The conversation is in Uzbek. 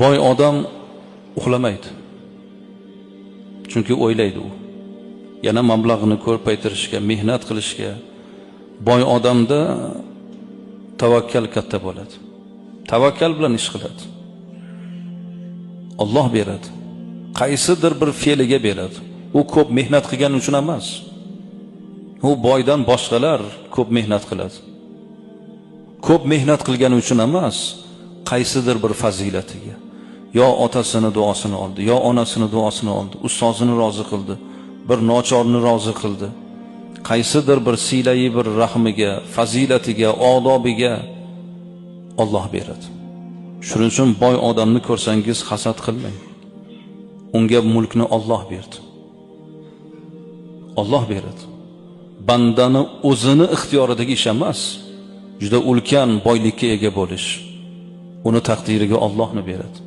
Boy odam uxlamaydi. Chunki o'ylaydi u. Yana mablag'ini ko'paytirishga, mehnat qilishga. Boy odamda tavakkal katta bo'ladi. Tavakkal bilan ish qiladi. Alloh beradi. Qaysidir bir fe'liga beradi. U ko'p mehnat qilgani uchun emas. U boydan boshqalar ko'p mehnat qiladi. Ko'p mehnat qilgani uchun emas, qaysidir bir fazilatiga. Yo otasini duosini oldi, yo onasini duosini oldi, ustozini rozi qildi, bir nochorni rozi qildi. Qaysidir bir silayi bir rahmiga, fazilatiga, odobiga Alloh beradi. Shuning uchun boy odamni ko'rsangiz hasad qilmang. Unga mulkni Alloh berdi. Alloh beradi. Bandani o'zini ixtiyoridagi ish emas. Juda ulkan boylikka ega bo'lish. Uni taqdiriga Allohni beradi.